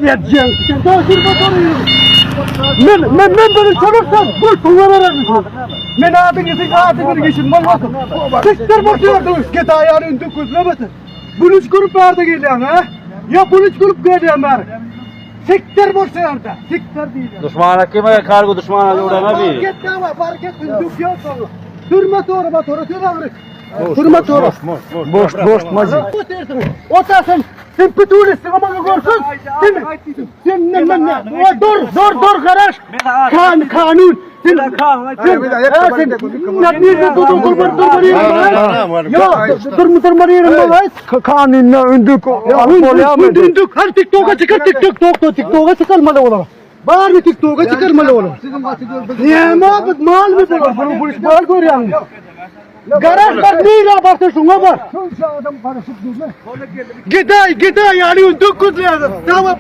Edeceğim. Daha sürme soruyorum. Men men men böyle çalırsam bu tuğa vererim. Men adyňyzy adyňyzy geçin mal bakın. Siktir bolsa git ayağını ündük gözlemesin. Bunu görüp bärde gelýän ha? Ya bunu görüp gelýän bäri. Siktir bolsa ýerde. Siktir diýýär. Duşmana kime kargo duşmana uğrana bir. Fark et ama fark et ündük yok sonra. Sürme sonra motoru sür ağrı. Sürme sonra. Boş boş mazi. Otasın. Sen pütürüsün ama görsün. Sen sen ne ne ne. Dur dur dur garaj. Kan kanun. Sen sen sen ne ne dur dur dur dur dur Ya dur dur dur Kanunna ündük alyp bolýarmy? Ündük. Her TikTok'a çıkar TikTok TikTok TikTok'a çıkarmalı olar. Bar mı TikTok'a çıkarmalı olar. Niye mi mal mı bu? Bu bu mal görüyorum. Garaj var ne barsa şuna var. Şunca adam karışıp durma. Giday giday yani 9 lira. Tamam.